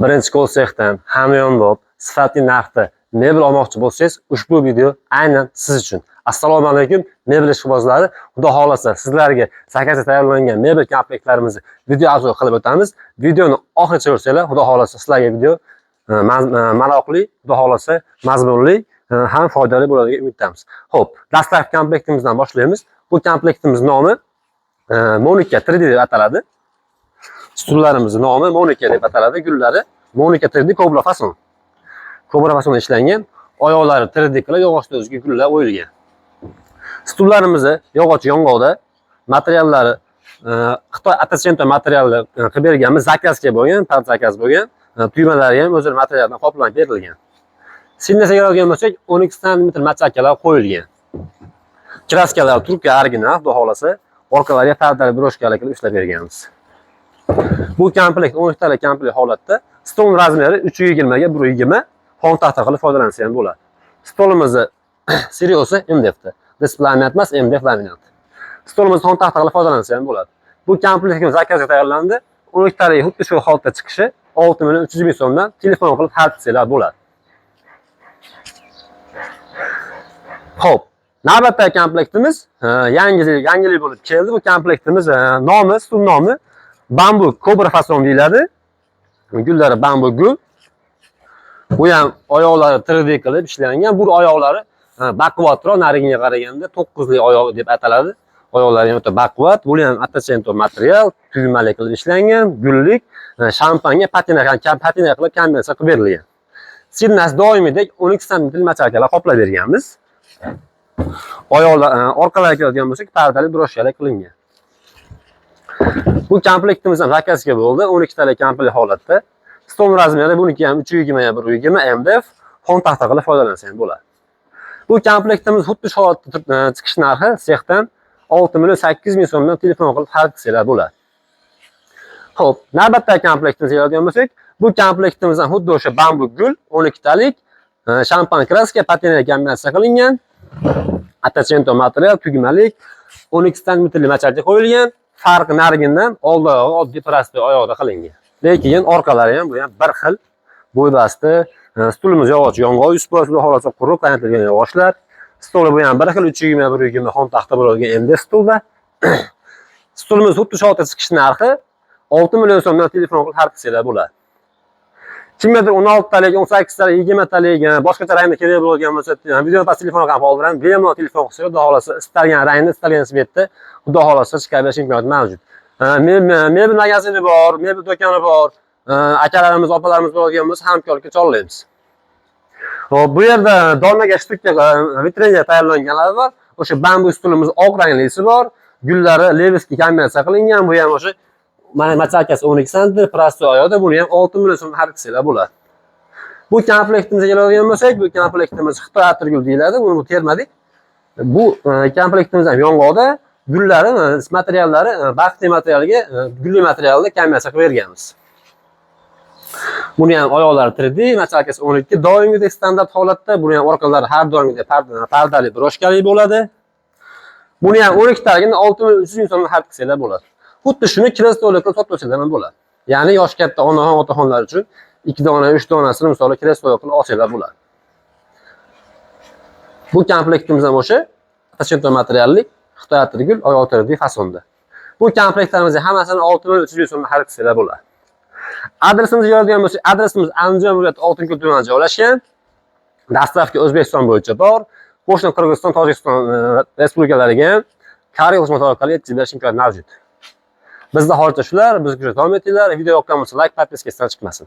Birinchi qo'l sexdan hamyonbop, sifatli narxda mebel olmoqchi bo'lsangiz, ushbu video aynan siz uchun. Assalomu alaykum, mebel ishqibozlari. Xudo xohlasa, sizlarga zakazga tayyorlangan mebel komplektlarimizni video обзор qilib o'tamiz. Videoni oxirigacha ko'rsanglar, Xudo xohlasa, sizlarga video maroqli, Xudo xohlasa, mazmunli ham foydali bo'ladi degan umiddamiz. Xo'p, dastlabki komplektimizdan boshlaymiz. Bu komplektimiz nomi Monika 3D deb ataladi. Stullarimiz nomi Monika deb ataladi, gullari Monika 3D Kobra fason. Kobra fason ishlangan, oyoqlari 3D qilib yog'ochda o'ziga gullar qo'yilgan. Stullarimizni yog'och yong'oqda, materiallari Xitoy Attachento materialni qilib berganmiz, zakazga bo'lgan, под заказ bo'lgan. Tuymalari ham o'zini materialdan qoplanib berilgan. Sinnasiga keladigan bo'lsak, 12 sm мочалка lar qo'yilgan. Краска lar Turkiya original, xudo xohlasa, orqalariga pardali брошка lar qilib ishlab berganmiz. Bu komplekt 12 talik komplekt holatda, stol размер i 320 ga 120, xon taxta qilib foydalansa ham bo'ladi. Stolimizni seriyasi MDFda. DSP laminat emas, MDF laminat. Stolimizni xon taxta qilib foydalansa ham bo'ladi. Bu komplektimiz zakazga tayyorlandi. 12 talik xuddi shu holatda chiqishi 6 million 300 ming so'mdan telefon qilib xarid qilsanglar bo'ladi. Xo'p, navbatdagi komplektimiz yangi yangilik bo'lib keldi. Bu komplektimiz nomi, stul nomi bambu kobra fason deyiladi. Gullari bambu gul. Bu ham oyoqlari 3D qilib ishlangan. Bu oyoqlari baquvvatroq, narigiga qaraganda 9li oyoq deb ataladi. Oyoqlari ham o'ta baquvvat. Bu ham Attachento material, tugmali qilib ishlangan, gullik, shampanga patina ham patina qilib kombinatsiya qilib berilgan. Sinnasi doimidek 12 sm мочалка lar qoplab berganmiz. Oyoqlar orqalariga keladigan bo'lsak, pardali брошка lar qilingan. Bu komplektimiz ham zakazga bo'ldi. 12 talik komplekt holatda. Stol размер i buniki ham 320 ga 120, MDF, xon taxta qilib foydalansa ham bo'ladi. Bu komplektimiz xuddi shu holatda chiqish narxi sexdan 6 million 800 ming so'mdan telefon qilib xarid qilsanglar bo'ladi. Xo'p, navbatdagi komplektimizga keladigan bo'lsak, bu komplektimiz ham xuddi o'sha bambu gul 12 talik, shampan краска, patina kombinatsiya qilingan. Attachento material, tugmalik, 12 santimetrli мочалка qo'yilgan. Farqi narigindan oldi oyog'i oddiy простой oyoqda qilingan. Lekin orqalari ham bu ham bir xil bo'ybasti. Stulimiz yog'och yong'oq 100%, xudo xohlasa, quruq qaynatilgan yog'ochlar. Stoli bu ham bir xil 320 120 xon taxta bo'ladigan MD stulda. Stulimiz xuddi shu holatda chiqish narxi 6 million so'mdan telefon qilib xarid qilsanglar bo'ladi. Kimgadir 16 talik, 18 talik, 20 talik, boshqacha rangda kerak bo'lgan bo'lsa, video past telefon raqami qoldiramiz. Bemalol telefon qilsangiz, xudo xohlasa, istalgan rangda, istalgan цвет da, xudo xohlasa, chiqarib berish imkoniyati mavjud. Mebel magazini bor, mebel do'koni bor. Akalarimiz, opalarimiz bo'lgan bo'lsa, hamkorlikka chorlaymiz. Xo'p, bu yerda donaga штук ka vitrinaga tayyorlanganlari bor. O'sha bambu stulimiz oq ranglisi bor. Gullari левиски kombinatsiya qilingan. Bu ham o'sha mana мочалка si 12 sm, простой oyoqda, buni ham 6 million so'm xarid qilsanglar bo'ladi. Bu komplektimizga keladigan bo'lsak, bu komplektimiz Xitoy atirgul deyiladi. Buni termadik. Bu komplektimiz ham yong'oqda, gullari, materiallari baxtli materialga, gulli materialda kombinatsiya qilib berganmiz. Buni ham oyoqlari 3D, мочалка si 12, doimgidek standart holatda. Buni ham orqalari har doimgidek pardali брошка li bo'ladi. Buni ham 12 taligini 6 million 300 ming so'mga xarid qilsanglar bo'ladi. Xuddi shuni kreslo qilib sotib olsanglar ham bo'ladi. Ya'ni yoshi katta onaxon, otaxonlar uchun 2 dona, 3 donasini misol kreslo qilib olsanglar bo'ladi. Bu komplektimiz ham o'sha Attachento materiallik Xitoy atirgul oyoq 3D fasonda. Bu komplektlarimizning hammasini 6 million 300 ming so'mga xarid qilsanglar bo'ladi. Adresimizga keladigan bo'lsak, adresimiz Andijon viloyati Oltinko'l tumanida joylashgan. Доставка O'zbekiston bo'yicha bor. Qo'shni Qirg'iziston, Tojikiston respublikalariga ham kargo xizmati orqali yetkazib berish imkoniyati mavjud. Bizda hozircha shular, bizni kuzatib davom etinglar. Video yoqqan bo'lsa, like, подписка dan chiqmasin.